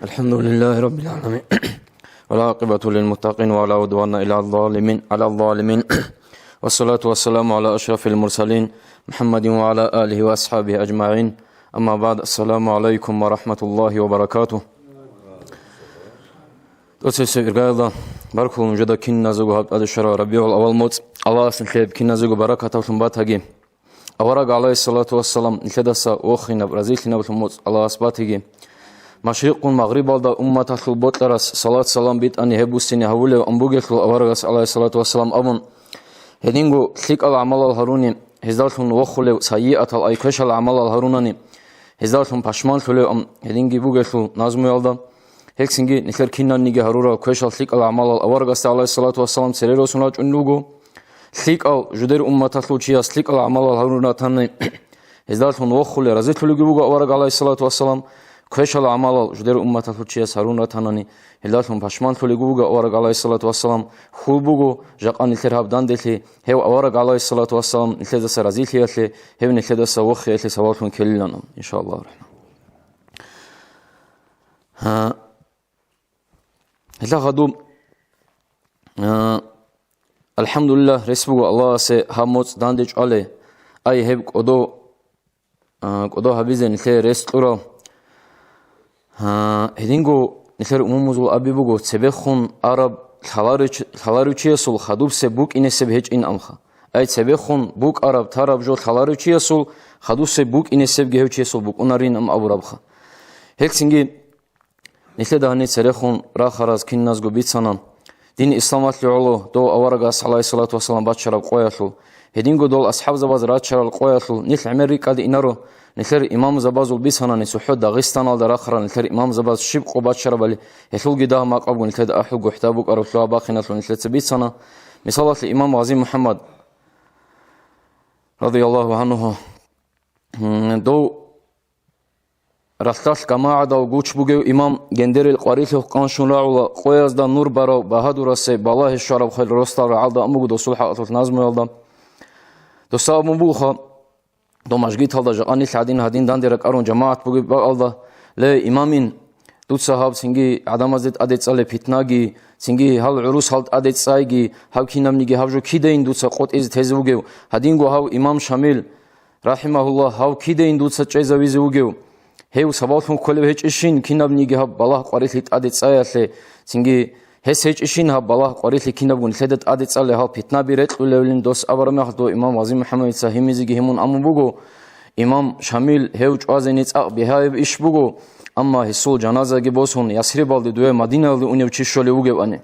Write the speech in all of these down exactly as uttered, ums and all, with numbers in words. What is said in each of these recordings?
الحمد لله رب العالمين. والعاقبة للمتقين ولا عدوان إلا على الظالمين، على الظالمين. والصلاة والسلام على أشرف المرسلين محمد وعلى آله وأصحابه أجمعين. أما بعد، السلام عليكم ورحمة الله وبركاته. ТӀоцебесеб иргаялда баркулун жеда киназего гьаб тӀаде щварал РабигӀул авал моцӀ. Аллагьас нилъер киназего баракаталлъун батаги. Авараг, гӀалайгьиссалату вассалам, нилъедаса вохинаб, разилъинаблъун моцӀ Аллагьас батиги. Машрикъун магърибалда умматалъул бокьарас салат-салам битӀани гьеб буссине гьавулев ан бугелъул аварагас, гӀалайгьиссалату вассалам, абун, гьединго лъикӀал гӀамалал гьаруни, гьездалъун вохулев сайиатал, ай квешал гӀамалал гьарунани, гьездалъун пашманлъулев ан гьединги бугелъул назмуялда. Гьелцинги нилъер кинаниги гьарурал квешал лъикӀал гӀамалал аварагасда, гӀалайгьиссалату вассалам, цере росун рачӀун руго. ЛъикӀал жудер умматалъул чияс лъикӀал гӀамалал гьарун ратани, гьездалъун вохулев, разилъулевги вуго авараг, гӀалайгьиссалату вассалам. Квешал гӀамалал жудер умматалъул чияс гьарун ратанани, гьелдалъун пашманлъулевги вуго авараг, гӀалайгьиссалату вассалам. Хьул буго жакъа нилъер гьаб данделъи, гьев авараг, гӀалайгьиссалату вассалам, нилъедаса разилъиялъе, гьев нилъедаса вохиялъе сабаблъун ккелилан, иншааллагьу рахӀман. Гьа, гьелда хадуб, а, алхӀамдулиллагь, рес буго Аллагьасе гьаб моцӀ данде чӀвалей, ай гьеб кӀодо, а, кӀодо гьабизе нилъее рес кьурал. А, гьединго нилъер умумузул аби буго, цебехун араб лъаларев чи-, лъаларев чиясул хадубсеб букӀинесеб гьечӀин амха. Ай цебехун букӀараб тараб жо лъаларев чиясул хадусеб букӀинесебги гьев чиясул букӀунарин ам абурабха. Гьелцинги Нилъеда гьанир церехун рахараз киназго бицана. Дин исламалъе гӀоло дов аварагас, гӀалайгьиссалату вассалам, бачараб къоялъул, гьединго дол асхӀабзабаз рачарал къоялъул нилъ гӀемер рикӀкӀад инаро. Нилъер имамзабазул бицанани, цохӀо Дагъистаналда рахарал нилъер имамзабаз щиб къо бачарабали, гьелъулги дагь макъабго нилъеда ахӀул гухӀда букӀараб лъугьа-бахиналъул нилъеца бицана. Мисалалъе, имам Гъази МухӀаммад, радияллагьу гӀангьу, М, дов ралъдалъ гамагӀадал гуч бугев имам гендерил къварилъухъ къанщун рагӀула, къоязда нур барав багьадурасе балагье щвараб хвел росдал рагӀалда амуго досул хӀакъалъулъ назмуялда. Досда абун бугоха, дов мажгиталда жакъа нилъ гьадин-гьадин данде ракӀарун жамагӀат бугеб бакӀалда: «Ле, имамин, дуца гьаб цинги гӀадамазде тӀаде цӀалеб питнаги, цинги гьал гӀурусал тӀаде цӀайги, гьаб кинабниги гьаб жо кидайин дуца къотӀизе тезе вугев? Гьадинго гьав имам Шамил, рахӀимагьуллагь, гьав кидайин дуца чӀезавизе вугев? Гьев сабаблъун кколев гьечӀищин кинабниги гьаб балагь къварилъи тӀаде цӀаялъе, цинги гьес гьечӀищин гьаб балагь къварилъи кинабго нилъеда тӀаде цӀале гьал питнаби рекьулевлин?» Дос абараб мехалъ дов имам Гъази МухӀаммадица гьимизеги гьимун амун буго. Имам Шамил гьев чӀвазени цӀакъ бигьаяб иш буго, амма гьесул жаназаги босун, Ясрибалде, дуе Мадинаялде унев чи щолев вугевани.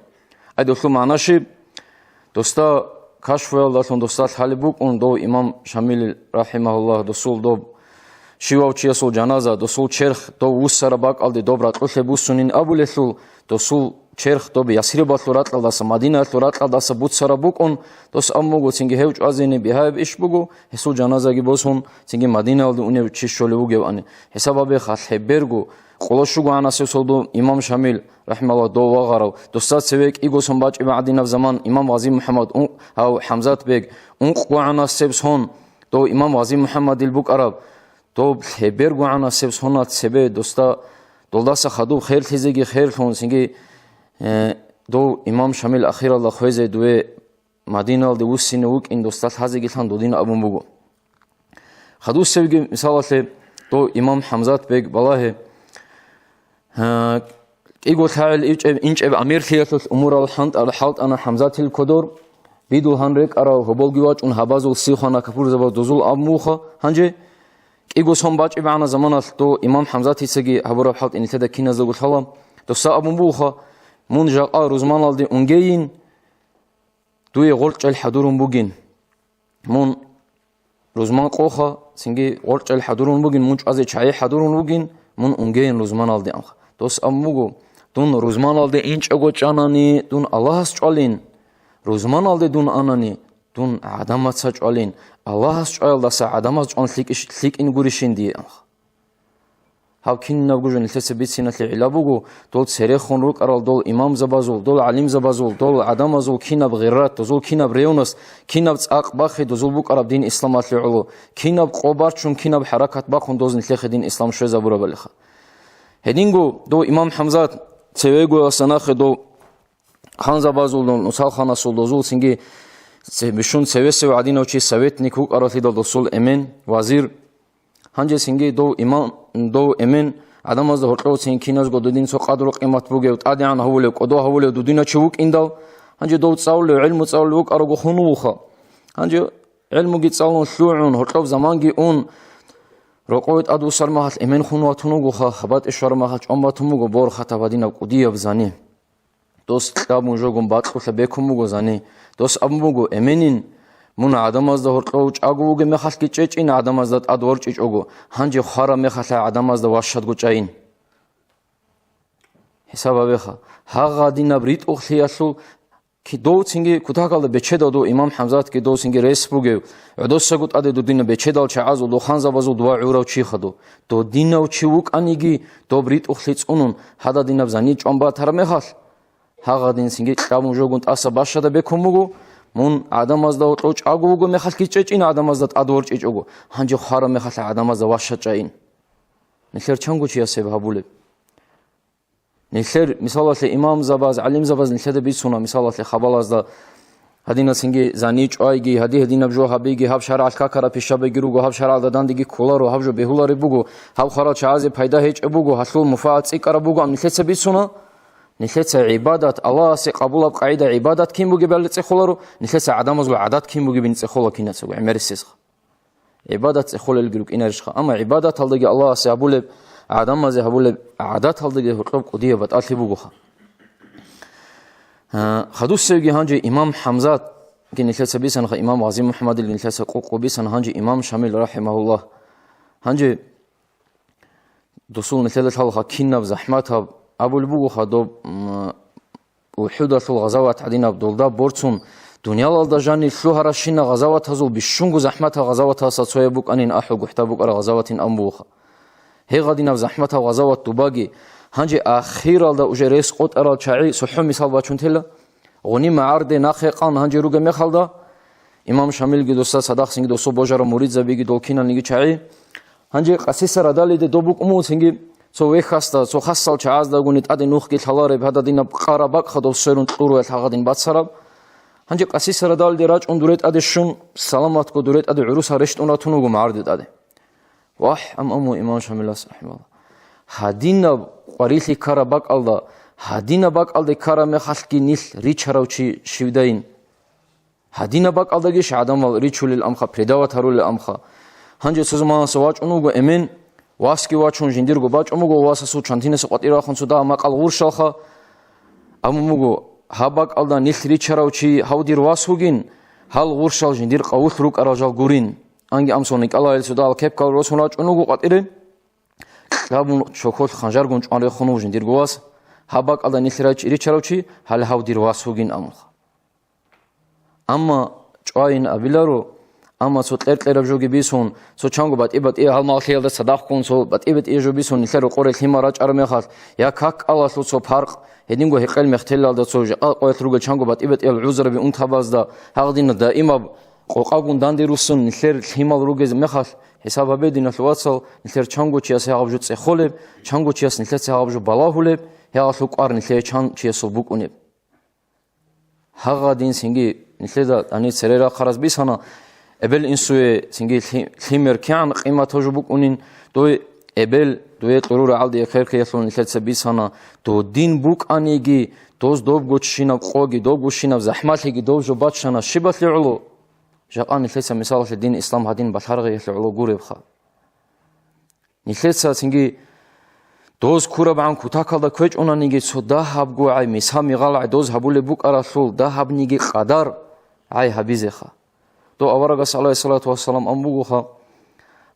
Ай, долъул магӀна щиб? Досда кашфуялдалъун досда лъалеб букӀун, дов имам Шамилил, рахӀимагьуллагь, досул доб щивав чиясул жаназа, досул черх дов вуссараб бакӀалде доб ракьулъе буссунин абулелъул, досул черх доб Ясрибалъул ракьалдаса, Мадинаялъул ракьалдаса буцараб букӀун, дос абун буго, цинги гьев чӀвазени бигьаяб иш буго, гьесул жаназаги босун, цинги Мадинаялде унев чи щолев вугевани. Гьесаб гьабеха, лъеберго, къоло щугогӀанасев солдов имам Шамил, рахӀимагьуллагь, дов вагъарав, досда цеве кӀиго сон бачӀи гӀадинаб заман имам Гъази МухӀаммад ун-, гьав ХӀамзат бег, ункъгогӀанасеб сон дов имам Гъази МухӀаммадил букӀараб, доб лъебергогӀанасеб сонал цебе досда, долдаса хадуб херлъизеги херлъун, цинги, э, дов имам Шамил ахиралда хвезе дуе Мадиналде вуссине вукӀин досда лъазеги лъан додин абун буго. Хадусевги, мисалалъе, дов имам ХӀамзат бег балагье, а, кӀиго лъагӀел ичӀеб-, инчӀеб амирлъиялъулъ умурал хӀантӀал хӀалтӀана ХӀамзатил кодор, бидулгьан рекӀарав гьоболги вачӀун гьабазул сихвана капурзабаз дозул абун вуха. Гьанже кӀиго сон бачӀи багӀана заманалъ дов имам ХӀамзатицаги гьабураб хӀалтӀи нилъеда киназдаго лъала. Досда абун бугоха, мун жакъа рузманалде унгейин, дуе гъоркьел хӀадурун бугин. Мун рузман къоха, цинги гъоркьел хӀадурун бугин, мун чӀвазе чагӀи хӀадурун вугин, мун унгейин рузманалде амха. Дос абун буго, дун рузманалде инчӀого чӀанани, дун Аллагьас чӀвалин, рузманалде дун анани, дун гӀадамаца чӀвалин, Аллагьас чӀваялдаса гӀадамаз чӀван лъикӀищ-, лъикӀин гурищин дие амха. Гьаб кинабго жо нилъеца бициналъе гӀилла буго, дол церехун рукӀарал дол имамзабазул, дол гӀалимзабазул, дол гӀадамазул кинаб гъиррат, дозул кинаб ревность, кинаб цӀакъ бахъи дозул букӀараб дин исламалъе гӀоло, кинаб къо барчун, кинаб хӀаракат бахъун доз нилъехъе дин ислам щвезабурабалиха. Гьединго дов имам ХӀамзат цевегоялдаса нахъе дов ханзабазул, нусалханасул дозул цинги це-, бищун цевесев гӀадинав чи советник вукӀаралъидал досул эмен, вазир. Гьанже цинги дов имам, дов эмен гӀадамазда гьоркьов цин киназго дудин цо къадру-къимат бугев, тӀадегӀан гьавулев, кӀодо гьавулев дудинав чи вукӀиндал, гьанже дов цӀалулев, гӀилму цӀалулев вукӀарого хун вугоха. Гьанже гӀилмуги цӀалун лъугӀун, гьоркьоб заманги ун, рокъове тӀадвуссар мехалъ эмен хун ватун вугоха, хабатӀи щвараб мехалъ чӀван батун буго борхатаб гьадинаб кӀудияб зани. Дос кьабун жогун бакьулъа бекун буго зани. Дос абун буго: «Эменин, мун гӀадамазда гьоркьов чӀаго вугеб мехалъги чӀечӀин, гӀадамазда тӀад ворчӀичӀого, гьанже хвараб мехалъ гӀадамазда ващадго чӀайин». ХӀисаб гьабеха, гьагъадинаб ритӀухълъиялъул ки-, дов цинги кутакалда бечедав дов имам ХӀамзатги дов цинги рес бугев, гӀодосаго тӀаде дудина бечедал чагӀазул, дов ханзабазул дова гӀурав чиха дов. Додинав чи вукӀаниги, доб ритӀухълъи цӀунун, гьададинаб зани чӀван батараб мехалъ, гьагъадин цинги кьабун жогун тӀаса бащада бекун буго, мун гӀадамазда гьоркьов чӀаго вуго мехалъги чӀечӀин, гӀадамазда тӀад ворчӀичӀого, гьанже хвараб мехалъ гӀадамазда ваща чӀайин. Нилъер чанго чияс гьеб гьабулеб? Нилъер, мисалалъе, имамзабаз, гӀалимзабаз нилъеда бицуна, мисалалъе, хабалазда гьадинацинги зани чӀвайги, гьади-гьадинаб жо гьабиги, гьаб шаргӀалъ какараб пишабиги руго, гьаб шаргӀалда дандеги кколаро, гьаб жо бегьулареб буго, гьаб хварал чагӀазе пайда гьечӀеб буго, гьалъул муфагӀат цӀикӀкӀараб буго, ам нилъеца бицуна, нилъеца гӀибадат, Аллагьасе къабулаб къагӀида гӀибадат кин бугебали цӀехоларо, нилъеца гӀадамазул гӀадат кин бугебин цӀехола кинацаго гӀемерисезха. ГӀибадат цӀехолелги рукӀинарищха? Амма гӀибадаталдаги Аллагьасе гьабулеб, гӀадамазе гьабулеб гӀадаталдаги гьоркьоб кӀудияб батӀалъи бугоха. А, хадусевги гьанже имам ХӀамзатги нилъеца бисанха, имам Гъази МухӀаммадилги нилъеца къукъу бисан, гьанже имам Шамил рахӀимагьуллагь. Гьанже досул нилъеда лъалха кинаб захӀматаб абулеб бугоха доб, м, УхӀудалъул гъазават гьадинаб долда борцун, дуниялалда жанир лъугьаращина гъазаватазул бищунго захӀматал гъазаваталса цояб букӀанин, ахӀу гухӀта букӀараб гъазаватин ан бугоха. Гьегъадинаб захӀматал гъазават дубаги, гьанже ахиралда уже рес къотӀарал чагӀи сухӀо мисал бачун тела. Гъуни магӀарде нахъе къан гьанже ругеб мехалда, имам Шамилги досда цадахъ цинги досул божараб муридзабиги дол киналниги чагӀи, гьанже къасиса радалиде доб букӀун буго цинги цо вехьасда, цо хасал чагӀаздагуни тӀаде нухги лъалареб, гьададинаб къараб бакӀха доб сверун кьуруялъ гьагъадин бацараб. Гьанже къасиса радалиде рачӀун дуре тӀаде щун, саламатго дуре тӀаде гӀурусал рещтӀун ратун вуго магӀарде тӀаде. Вагь, ам-, аму имам Шамилас, рахӀимагьуллагь. Гьадинаб къварилъи ккараб бакӀалда, гьадинаб бакӀалде ккараб мехалъги нилъ ричарав чи щивдайин. Гьадинаб бакӀалдагищ гӀадамал ричулел амха, предават гьарулел амха. Гьанже цо заманалъ вачӀун вуго эмен, васги вачун жиндирго бачӀун буго, васасул чантинаса къватӀир рахун цо дагьаб макъал гъурщалха. Абун буго, гьаб бакӀалда нилъ ричарав чи гьав дир вас вугин, гьал гъурщал жиндир къавулъ рукӀарал жал гурин. Анги амсул Николаил цо дагьал кепкал росун рачӀун вуго къватӀире. Кьабун чоколъ ханжаргун чӀван рехун вуго жиндирго вас, гьаб бакӀалда нилъ рач-, ричарав чи, гьале гьав дир вас вугин амулха. Амма чӀвайин абиларо, амма цо кьер-кьераб жоги бисун, цо чанго батӀи-батӀи гьалмагълъиялда цадахъгун, цо батӀи-батӀи жо бисун нилъер рокъоре лъимал рачӀараб мехалъ, я как кӀалалъул цо паркъ, гьединго гьекъел мехтелалда цо жакъа къоялъ ругел чанго батӀи-батӀиял гӀузраби унтабазда, гьагъдина даимаб къокъагун данде руссун нилъер лъимал ругез мехалъ, хӀисаб гьабе, диналъул вацал, нилъер чанго чияс гьагъаб жо цӀехолеб, чанго чияс нилъеца гьагъаб жо балагьулеб, гьагъалъул кӀвар нилъее чан чиясул букӀунеб. Гьагъадин цинги нилъеда гьанир цере рахъараз бисана, эбел-инсуе цинги лъи-, лъимер кигӀан къиматав жо букӀунин, дой эбел, дуе кьуру рагӀалде эхеркиялъул нилъеца бисана, додин букӀаниги, доз добгочинаб къоги, добгощинаб захӀмалъиги дов жо бачана, щибалъе гӀоло? Жакъа нилъеца мисалалъе дин ислам гьадин балъаргъиялъе гӀоло гуребха. Нилъеца цинги доз ккурабгӀан кутакалда кквечӀунаниги, цо дагьабго гӀай, миса-мигъал гӀай доз гьабулеб букӀаралъул дагьабниги къадар гӀай гьабизеха. Дов аварагас, гӀалайгьиссалату вассалам, ан бугоха,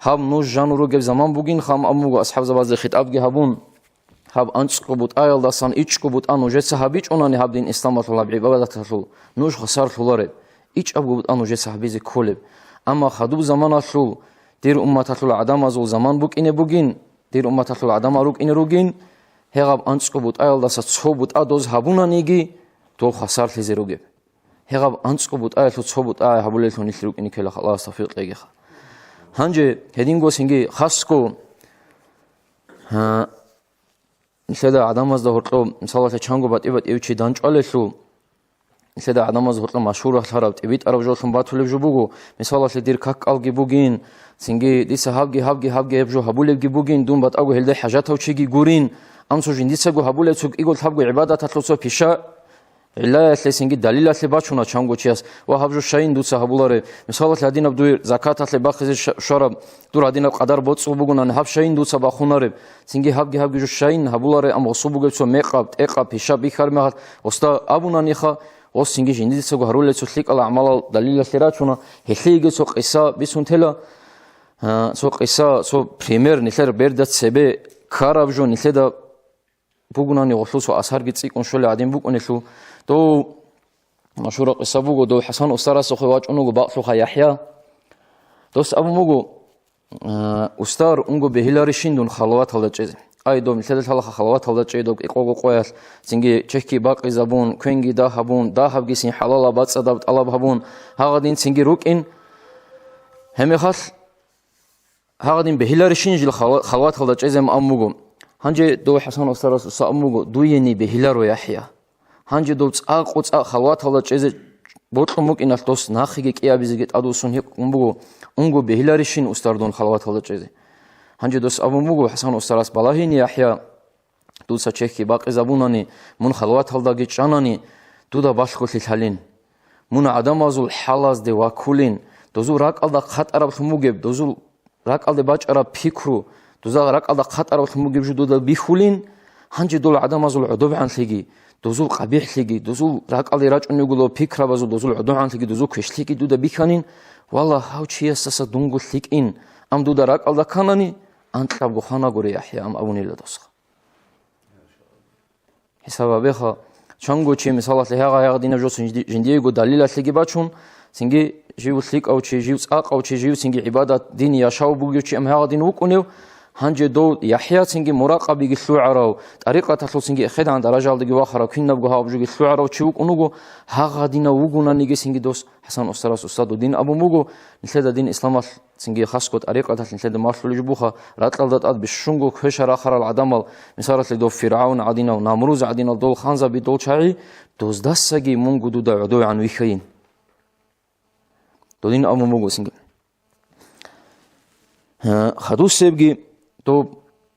гьаб нуж жану ругеб заман бугинха, ан буго асхӀабзабазде хитӀабги гьабун, гьаб анцӀго бутӀаялдасан ичӀго бутӀа нужеца гьабичӀунани гьаб дин исламалъул гьаб гӀибадаталъул нуж хвасарлъулареб, ичӀабго бутӀа нужеца гьабизе кколеб. Амма хадуб заманалъул дир умматалъул гӀадамазул заман букӀине бугин, дир умматалъул гӀадамал рукӀине ругин, гьегъаб анцӀго бутӀаялдаса цо бутӀа доз гьабунаниги, дов хвасарлъизе ругеб. Гьегъаб анцӀго бутӀаялъул цо бутӀа гьабулеллъун нилъ рукӀине ккела, Аллагьас тавфикъ кьегиха. Гьанже гьединго цинги хасго, гьа, нилъеда гӀадамазда гьоркьоб, мисалалъе, чанго батӀи-батӀияв чи данчӀвалелъул, нилъеда гӀадамаз гьоркьоб машгьурлъараб, тӀибитӀараб жоллъун батулеб жо буго, мисалалъе, дир какалги бугин, цинги дица гьабги, гьабги, гьабги гьеб жо гьабулебги бугин, дун батӀаго гьелде хӀажатав чиги гурин, амма цо жиндицаго гьабулеб цо кӀиго лъабго гӀибадаталъул цо пиша-, гӀиллаялъе, цинги далилалъе бачуна чанго чияс, ва гьаб жо щайин дуца гьабулареб? Мисалалъе, гьадинаб дуе закаталъе бахъизе ша-, щвараб, дур гьадинаб къадар боцӀул бугонани, гьаб щайин дуца бахунареб? Цинги гьабги-гьабги жо щайин гьабулареб, амма гъосул бугеб цо мекъаб, тӀекъаб, пишаб бихьараб мехалъ гъосда абунаниха, гъос цинги жиндицаго гьарулел цо лъикӀал гӀамалал далилалъе рачуна, гьелъиеги цо къиса бицун тела, а, цо къиса, цо пример, нилъер берда цебе ккараб жо нилъеда бугунани гъолъул цо асарги цӀикӀкӀун щолей гӀадин букӀунелъул, дов машгьура къиса буго, дов ХӀасан устарасухъе вачӀун вуго бакълъуха ЯхӀя. Дос абун буго, а, устар, унго бегьиларищин дун халаваталда чӀезе. Ай, дов нилъеда лъалаха халаваталда чӀей, дов кӀикъого къоялъ, цинги чехьги бакъизабун, квенги дагь гьабун, дагь гьабгисин хӀалалаб бацӀцӀадаб тӀалаб гьабун, гьагъадин цинги рукӀин. Гьебмехалъ гьагъадин бегьиларищин жил хала-, халваталда чӀезе ма ам буго. Гьанже дов ХӀасан устарас уса ам буго, дуени бегьиларо, ЯхӀя. Гьанже дов цӀакъ-цӀакъ халваталда чӀезе бокьун букӀиналъ дос нахъеги кӀиабизеги тӀадвуссун гьикъун буго, унго бегьиларищин устар дун халваталда чӀезе? Гьанже дос абун буго ХӀасан устарас, балагьине, ЯхӀя, дуца чехьги бакъизабунани, мун халваталдаги чӀанани, дуда балъголъи лъалин. Мун гӀадамазул хӀалазде ваккулин, дозул ракӀалда хъатӀараблъун бугеб, дозул ракӀалде бачӀараб пикру, доза ракӀалда хъатӀараблъун бугеб жо дуда бихьулин, гьанже дол гӀадамазул гӀодобегӀанлъиги, дозул къабихӀлъиги, дозул ракӀалде рачӀунего дол пикрабазул, дозул гӀодобегӀанлъиги, дозул квешлъиги дуда бихьанин, валлагь, гьав чиясдаса дунго лъикӀин, ам дуда ракӀалда кканани, анкьабго хванагури, ЯхӀя, ам абунила досха. ХӀисаб гьабеха, чанго чи, мисалалъе, гьагъа-гьагъадинаб жо жинди-, жиндиего далилалъеги бачун, цинги жив лъикӀав чи, жив цӀакъав чи, жив цинги гӀибадат, дин яшав бугев чи ам гьагъадин вукӀунев, гьанже дов ЯхӀя цинги муракъабиги лъугӀарав, тӀарикъаталъул цинги эхедагӀан даражалдаги вахарав, кинабго гьаб жоги лъугӀарав чи вукӀун вуго, гьагъадинав вугонаниги цинги дос ХӀасан устарас, устадул дин абун буго, нилъеда дин исламалъ цинги хасго тӀарикъаталъ нилъеда малъулеб жо буха, ракьалда тӀад бищунго квеша рахарал гӀадамал, мисалалъе, дов ФиргӀавн гӀадинал, Намруз гӀадинал дол ханзаби, дол чагӀи, доздасаги мунго дуда гӀодовегӀан вихьайин. Додин абун буго цинги. Гьа, хадусебги доб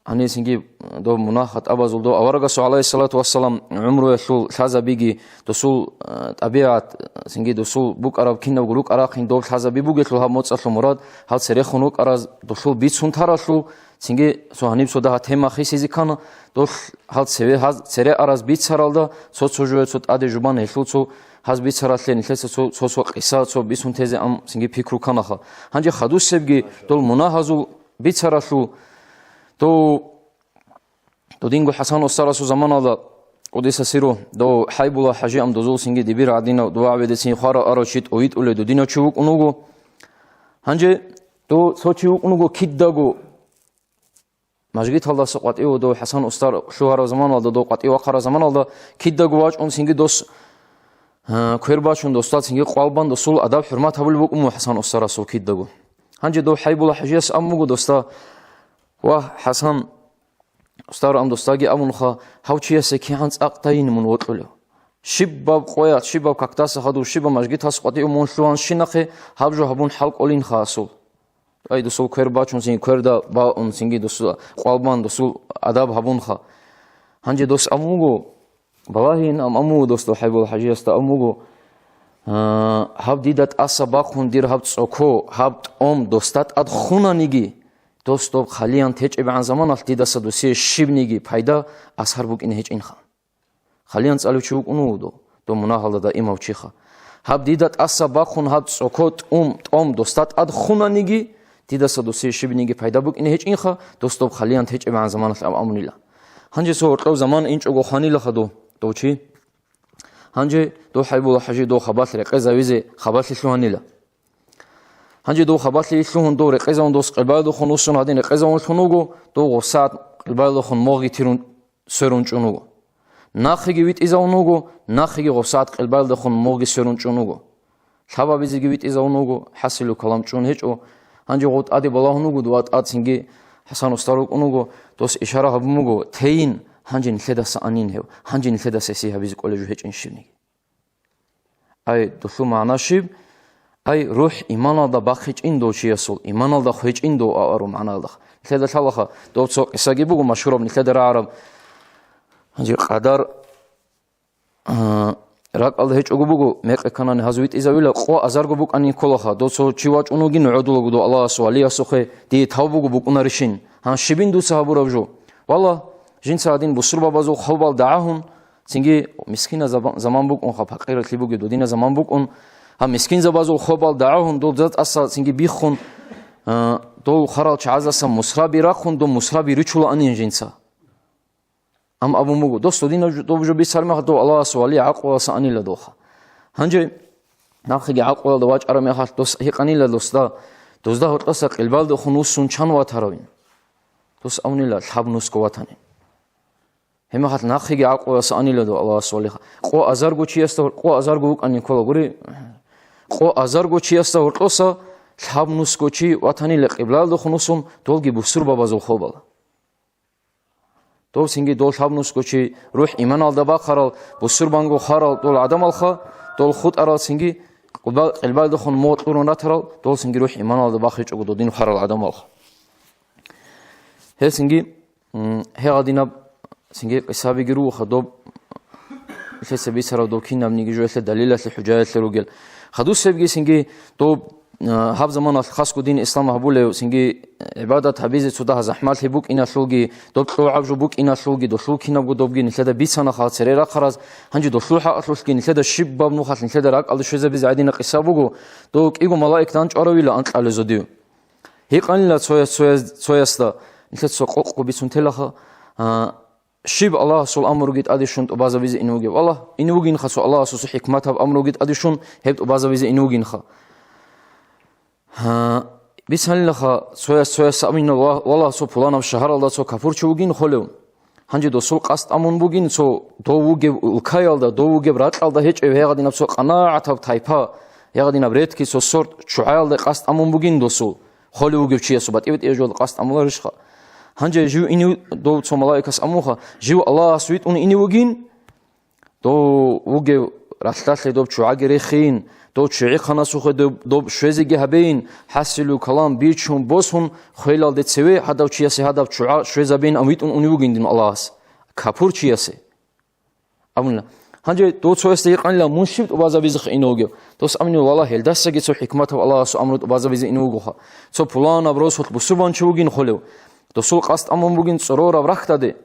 Гьанисинги доб мунагь-хатӀабазул дов аварагасул, гӀалайгьиссалату вассалам, гӀумруялъул лъазабиги, досул, э, тӀабигӀат, цинги досул букӀараб кинабго рукӀа-рахъин доб лъазаби бугелъул гьаб моцӀалъул мурад, гьал церехун вукӀараз дулъул бицун таралъул, цинги цо гьаниб цо дагьа тема хисизе ккана, дол гьал цеве гьаз цере араз бицаралда, цо-цо жуе цо тӀаде жубан гьелъул цо гьаз бицаралъе нилъеца цо, цо-цо къиса цо бицун тезе ам цинги пикру кканаха. Гьанже хадусебги дол мунагьазул бицаралъул, дов Додинго ХӀасан устарасул заманалда, къудиса сиру, дов ХӀайбула ХӀажи ам дозул цинги дибир гӀадинав, дова гӀаведецин хварал арав чи тӀовитӀулев додинав чи вукӀун вуго. Гьанже дов цо чи вукӀун вуго кидаго мажгиталдаса къватӀив дов ХӀасан устар лъугьарав заманалда, дов къватӀив вахъарав заманалда кидаго вачӀун цинги дос, а, квер бачун, досда цинги къвалбан досул адаб-хӀурмат гьабулеб букӀун буго ХӀасан устарасул кидаго. Гьанже дов ХӀайбула ХӀажияс ам буго досда: «Вагь, ХӀасан, устар ам досдаги абунха, гьав чиясе кигӀан цӀакъ тайин мун вокьулев? Щибаб къоялъ, щибаб какдаса хадув, щибаб мажгитас къватӀив мун лъугьанщинахъе гьаб жо гьабун хӀал кӀолинха асул». Ай, досул квер бачун, цин кверда баун, цинги досул къвалбан, досул адаб гьабунха. Гьанже дос ам вуго, балагьин ам, ам вуго дос, дов ХӀайбул ХӀажиясда ам вуго: «А, гьаб дида тӀаса бахъун дир гьаб цӀоко, гьаб тӀом досда тӀад хунаниги, дос доб хъалиян течӀебгӀан заманалъ дидаса досие щибниги пайда, асар букӀине гьечӀинха». Хъалиян цӀалев чи вукӀун вуго дов, дов мунагьалда даимав чиха. Гьаб дида тӀаса бахъун гьаб цӀоко тӀум, тӀом досда тӀад хунаниги, дидаса досие щибниги пайда букӀине гьечӀинха, дос доб хъалиян течӀебгӀан заманалъ аб амунила. Гьанже цо гьоркьов заман инчӀого хванилаха дов, дов чи. Гьанже дов ХӀайбула ХӀажи дов хабалъ рекъезавизе хабалъи лъугьанила. Гьанже дов хабалъи лъугьун дов рекъезавун дос къилбаялдухун вуссун гьадин рекъезавунлъун вуго, дов гъосагӀат къилбаялдухун мугъги тирун сверун чӀун вуго. Нахъеги витӀизавун вуго, нахъеги гъосагӀат къилбаялдухун мугъги сверун чӀун вуго. Лъабабизеги витӀизавун вуго, хӀасилу калам чӀун гьечӀо. Гьанже гъов тӀаде балагьун вуго, дова тӀад цинги ХӀасан устар вукӀун вуго, дос ишара гьабун буго, тейин, Гьанже нилъедаса анин гьев, гьанже нилъедаса гьесие гьабизе кӀолеб жо гьечӀин щибниги. Ай, долъул магӀна щиб? Ай, рухӀ иманалда бахъичӀин дов чиясул, иманалда хвечӀин дов авару магӀналда. Нилъеда лъалаха, дов цо къисаги буго машгьураб, нилъеда рагӀараб. Гьанже къадар, а, ракӀалда гьечӀого буго, мекъи кканани гьаз витӀизавила, къо азарго букӀанин кколаха, дов цо чи вачӀун вугин гӀодулаго дов Аллагьасул валиясухъе, дие тав буго букӀунарищин? Гьан щибин дуца гьабураб жо? Валла, жинца гьадин бусурбабазул хобал дагӀагьун, цинги мискина заба-, заман букӀунха, пакъиралъи бугеб додина заман букӀун, гьаб мискинзабазул хобал дагӀагьун, дол зат аса цинги биххун, а, дол харал чагӀаздаса мусраби рахъун, дол мусраби ричулаанин жинца. Ам абун буго, дос додинаб жо-, доб жо бицар мехалъ дов Аллагьас вали гӀакълуялъа анила долха. Гьанже нахъеги гӀакълуялда вачӀараб мехалъ дос гьикъанила досда, дозда гьоркьоса къилбалдехун вуссун чан ватаравин? Дос абунила, лъаб нусго ватанин. Гьебмехалъ нахъеги гӀакълуялъа анила дов Аллагьас валиха. Къо азарго чиясда гьор-, къо азарго вукӀанин ккола гури. Къо азарго чиясда гьоркьоса лъаб нусго чи ватанила къилбалдехун вуссун, долги бусурбабазул хобала. Дов цинги дол лъабнусго чи рухӀ иманалда бахъарал, бусурбанго хварал дол гӀадамалха, дол хутӀарал цинги къилба-, къилбалдехун мугъ кьурун ратарал, дол цинги рухӀ иманалда бахъичӀого додин хварал гӀадамалха. Гьел цинги, м, гьегъадинаб цинги къисабиги ругоха, доб лъеца бицарав дов кинабниги жо гьелъе далилалъе, хӀужаялъе ругел. Хадусебги цинги доб, а, гьаб заманалъ хасго дин ислам гьабулев, цинги гӀибадат гьабизе цо дагьа захӀмалъи букӀиналъулги, доб кьогӀаб жо букӀиналъулги, долъул кинабго добги нилъеда бицана хал цере рахъараз, гьанже долъул хӀакъалъулъги нилъеда щибаб нухалъ нилъеда ракӀалде щвезабизе гӀадина къиса буго, дов кӀиго малаик данчӀваравила анкьалезодив. Гьикъанила цояс-, цояс-, цоясда, нилъеца къокъго бицун телаха, а, щиб Аллагьасул амруги тӀаде щун тӀубазабизе ин вугев? Аллагь, ин вугинха цо Аллагьасул хӀикматаб амруги тӀаде щун гьеб тӀубазабизе ин вугинха. Гьа, бицанилаха, цояс-, цояс абуна, ва-, валлагь, цо пуланаб шагьаралда цо капурчи вугин холев. Гьанже досул къасд амун бугин цо дов вугев улкаялда, дов вугев ракьалда гьечӀев гьегъадинаб цо къанагӀатаб тайпа, гьегъадинаб редкий цо сорт чугӀаялда къасд амун бугин досул. Холев вугев чиясул батӀи-батӀияб жоялда къасд амуларищха? Гьанже жив инив дов цо малаикас амуха, жив Аллагьас витӀун инев вугин, дов вугев ралъдалъе доб чугӀаги рехин, дов чугӀихъанасухъе доб, доб щвезеги гьабейин, хӀасилу калам бичун босун, хвелалде цеве гьадав чиясе гьадаб чугӀа щвезабейин ам витӀун унев вугин дин Аллагьас, капур чиясе. Абуна. Гьанже дов цоясда гьикъанила, мун щиб тӀубазабизехъе ин вугев? Дос абунила, валлагь, гьелдасаги цо хӀикматаб Аллагьасул амру тӀубазабизе ин вугоха. Цо пуланаб росулъ бусурбанчи вугин холев. Досул къасд амун бугин цӀорораб рахьдаде.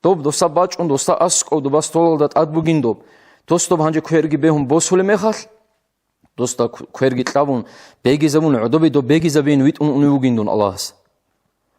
Доб досда бачӀун, досда аскӀов доба столалда тӀад бугин доб. Дос доб гьанже кверги бегьун босулеб мехалъ, досда кверги кьабун, бегизабун, гӀодобе доб бегизабейин витӀун унев вугин дун Аллагьас.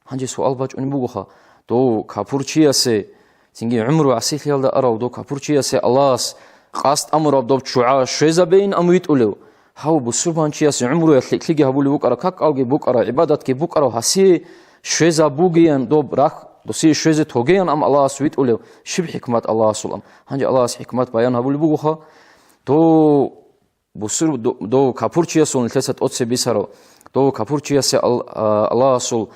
Гьанже суал бачӀунеб бугоха, дов капурчиясе, цинги гӀумру гӀасилъиялда арав дов капурчиясе Аллагьас къасд амураб доб чугӀа щвезабейин ам витӀулев? Гьав бусурбанчиясе гӀумруялъ лъикӀлъиги гьабулеб букӀараб, какалги букӀараб, гӀибадатлъи букӀараб, гьасие щвезабугеян доб рахь, досие щвезе тогеян ам Аллагьас витӀулев, щиб хӀикмат Аллагьасул ам? Гьанже Аллагьас хӀикмат баян гьабулеб бугоха, дов бусур-, до-, дов капурчиясул нилъеца тӀоцебе бицарав, дов капурчиясе Ал-, а, Аллагьасул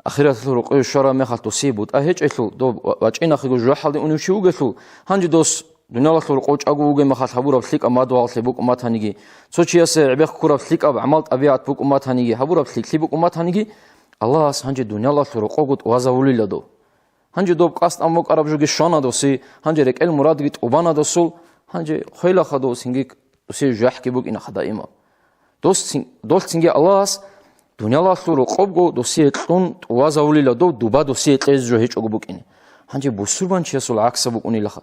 ахираталъул рукъове щвараб мехалъ досие бутӀа гьечӀелъул, дов ва-, вачӀинахъего жужахӀалде унев чи вугелъул, гьанже дос дуниялалъул рукъов чӀаго вугеб мехалъ гьабураб лъикӀаб мадугьаллъи букӀун батаниги, цо чиясе гӀебехъ ккураб лъикӀаб гӀамал-тӀабигӀат букӀун батаниги, гьабураб лъикӀлъи букӀун батаниги, Аллагьас гьанже дуниялалъул рукъого тӀубазавулила дов. Гьанже доб къасд амун букӀараб жоги щвана досе, гьанже рекӀел мурадги тӀубана досул, гьанже хвелаха дов цинги, досе жахӀги букӀинаха даимаб. Дос цин-, долъ цинги Аллагьас дуниялалъул рокъобго досие кьун тӀубазавулила дов, дуба досие кьезе жо гьечӀого букӀине. Гьанже бусурбанчиясул гӀакса букӀунилаха.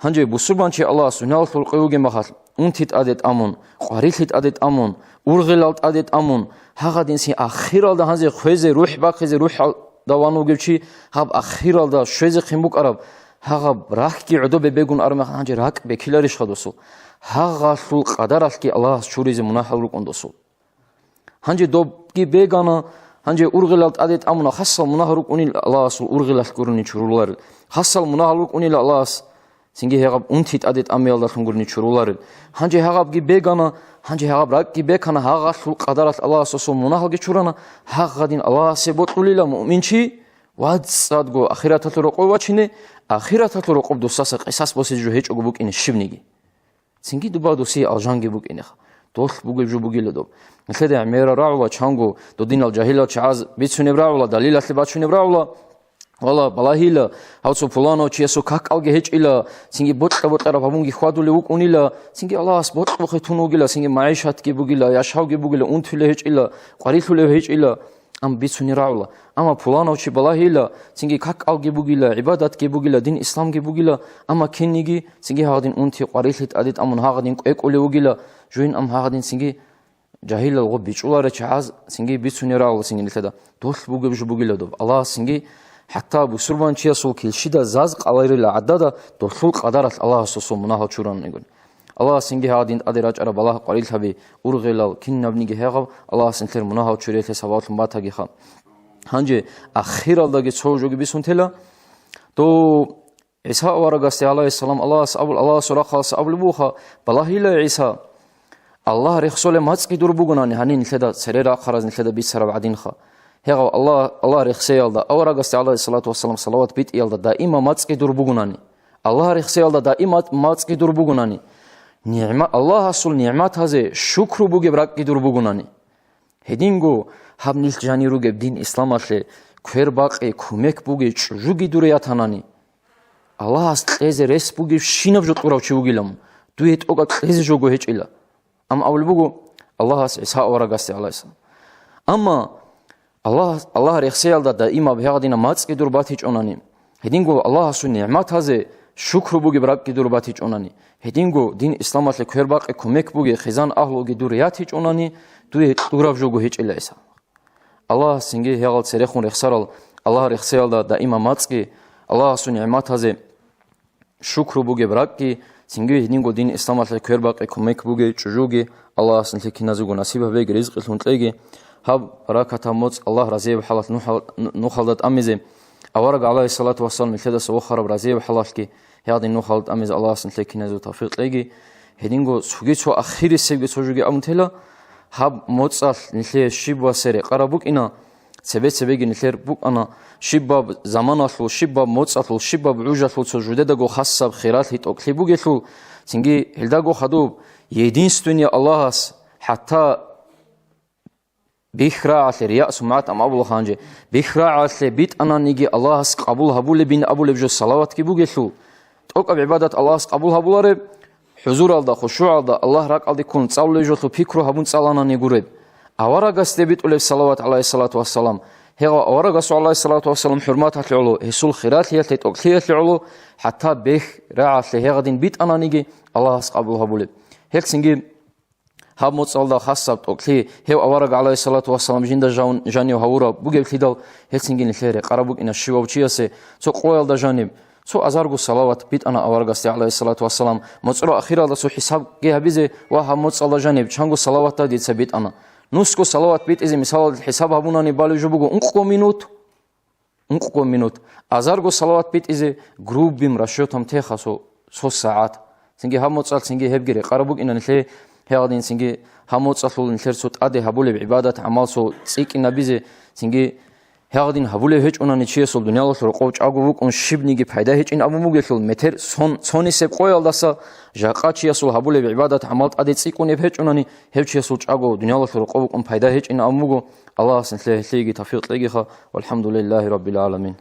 Гьанже бусурбанчи Аллагьас дуниялалъул рокъове вугеб мехалъ, унти тӀаде тӀамун, къварилъи тӀаде тӀамун, ургъелал тӀаде тӀамун, гьагъадинси ахиралда гьанже хвезе, рухӀ бахъизе рухӀалда ван вугев чи, гьаб ахиралда щвезехъин букӀараб, гьагъаб рахьги гӀодобе бегун армехъ гьанже ракӀ бекиларищха досул? Гьагъалъул къадаралъги Аллагьас чуризе мунагьал рукӀун досул. Гьанже добги бегана, гьанже ургъелал тӀаде тӀамуна, хасал мунагь рукӀунил Аллагьасул ургъелалъ гурони чуруларел. Хасал мунагьал рукӀунил Аллагьас цинги гьегъаб унти тӀаде тӀамиялдалъун гурони чуруларел. Гьанже гьагъабги бегана, гьанже гьагъаб ракӀги бекана, гьагъалъул къадаралъ Аллагьас досул мунагьалги чурана, гьагъадин Аллагьасе бокьулила муъминчи, вацӀцӀадго ахираталъул рокъов вачине, ахираталъул рокъоб досаса къисас босизе жо гьечӀого букӀине щибниги. Цинги дуба досие алжанги букӀинеха. Долъ бугеб жо бугила доб. Нилъеда гӀемера рагӀула, чанго додинал жагьилал чагӀаз бицунеб рагӀула, далилалъе бачунеб рагӀула. Вала, балагьила, гьав цо пуланав чиясул какалги гьечӀила, цинги бокьа-бокьараб гьабунги хьвадулев вукӀунила, цинги Аллагьас бокьухъе тун вугила, цинги магӀишатги бугила, яшавги бугила, унтулев гьечӀила, къварилъулев гьечӀила. Амма бицунеб рагӀула. Амма пуланав чи балагьила, цинги какалги бугила, гӀибадатги бугила, дин исламги бугила, амма кинниги цинги гьагъадин унти къварилъи тӀаде тӀамун гьагъадин кӀвекӀулев вугила, жугьин амма гьагъадин цинги жагьилал гъоб бичӀчӀуларел чагӀаз цинги бицунеб рагӀула цинги нилъеда. Долъ бугеб жо бугила доб. Аллагьас цинги хӀатта бусурбанчиясул килщида заз къаларила гӀадада долъул къадаралъ Аллагьасул мунагьал чуранигун. Аллагьас цинги гьагъадин тӀаде рачӀараб балагь-къварилъаби, ургъелал, кинабниги гьегъаб Аллагьас нилъер мунагьал чуриялъе сабаблъун батагиха. Гьанже ахиралдаги цо жоги бисун тела. Дов ГӀиса аварагасде, гӀалайгьиссалам, Аллагьас абул-, Аллагьасул рахъалъас абулеб буха, балагьила ГӀиса, Аллагь рехсолеб мацӀги дур бугунани, гьанин нилъеда цере рахъараз нилъеда бицараб гӀадинха. Гьегъав Аллагь, Аллагь рехсеялда, аварагасде, гӀалайгьиссалату вассалам, салават битӀиялда даима мацӀги дур бугунани. Аллагь рехсеялда даима мацӀги дур бугунани. НигӀма-, Аллагьасул нигӀматазе шукру бугеб ракӀги дур бугунани. Гьединго гьаб нилъ жанир ругеб дин исламалъе квербакъи кумек бугей чӀужуги дуре ятанани, Аллагьас кьезе рес бугебщинаб жо кьурав чи вугилан, дуе тӀокӀаб кьезе жого гьечӀила. Амма абулеб буго Аллагьас ГӀиса аварагасде, гӀалайгьиссалам. Амма Аллагь, Аллагь рехсеялда даимаб гьагъадина мацӀги дур батичӀонани, гьединго Аллагьасул нигӀматазе шукру бугеб ракӀги дур батичӀонани, гьединго дин исламалъе квербакъи кумек бугей хизан агьлуги дур ятичӀонани, дуе кьураб жого гьечӀила ГӀиса. Аллагьас цинги гьегъал церехун рехсарал, Аллагь рехсеялда даима мацӀги, Аллагьасул нигӀматазе шукру бугеб ракӀги, цинги гьединго дин исламалъе квербакъи кумек бугей чӀужуги Аллагьас нилъе киназего насиб гьабеги, ризкъилъун кьеги. Гьаб баракатаб моцӀ Аллагь разияб хӀалалъ нухал-, нухалда тӀамизе, авараг, гӀалайгьиссалату вассалам, нилъедаса вохараб разияб хӀалалъги гьагъадин нухалда тӀамизе Аллагьас нилъе киназего тавфикъ кьеги. Гьединго цоги цо ахирисебги цо жоги абун тела, гьаб моцӀалъ нилъее щиб васе рекъараб букӀина, цебе-цебеги нилъер букӀана, щибаб заманалъул, щибаб моцӀалъул, щибаб гӀужалъул цо жудедаго хасаб хиралъи тӀокӀлъи бугелъул, цинги гьелдаго хадуб единственный Аллагьас хӀатта бихьарагӀалъе, рияъ-сумгӀат ам абула гьанже, бихьарагӀалъе битӀананиги Аллагьас къабул гьабулебин абулеб жо салаватги бугелъул, тӀокӀаб гӀибадат Аллагьас къабул гьабулареб, хӀузуралда, хушугӀалда, Аллагь ракӀалде ккун цӀалулеб жолъул пикру гьабун цӀаланани гуреб. Аварагасде битӀулеб салават, гӀалайгьиссалату вассалам, гьегъав аварагасул, гӀалайгьиссалату вассалам, хӀурматалъе гӀоло, гьесул хиралъиялъе, тӀокӀлъиялъе гӀоло, хӀатта бехь рагӀалъе гьегъадин битӀананиги Аллагьас къабул гьабулеб. Гьелцинги гьаб моцӀалда хасаб тӀокӀлъи гьев авараг, гӀалайгьиссалату вассалам, жинда жавун-, жанив гьавураб бугеблъидал, гьелцинги нилъее рекъараб букӀина щивав чиясе цо къоялда жаниб, цо азарго салават битӀана аварагасде, гӀалайгьиссалату вассалам, моцӀро ахиралда цо хӀисабги гьабизе ва гьаб моцӀалда жаниб чанго салаватда дица битӀана. Нусго салават битӀизе мисалалда хӀисаб гьабунани балеб жо буго ункъго минут, ункъго минут. Азарго салават битӀизе грубым расчётом теха цо, цо сагӀат. Цинги гьаб моцӀал цинги гьебги рекъараб букӀина нилъее, гьегъадин цинги гьаб моцӀалъул нилъер цо тӀаде гьабулеб гӀибадат-гӀамал цо цӀикӀкӀинабизе, цинги гьегъадин гьабулеб гьечӀунани чиясул дуниялалъул рокъов чӀаго вукӀун щибниги пайда гьечӀин абун бугелъул, метер сон-, цонисеб къоялдаса жакъа чиясул гьабулеб гӀибадат-гӀамал тӀаде цӀикӀкӀунеб гьечӀунани, гьев чиясул чӀаго дуниялалъул рокъов вукӀун пайда гьечӀин абун буго. Аллагьас нилъее гьелъиеги тавфикъ кьегиха. Валхамдулиллагьи раббил гӀаламин.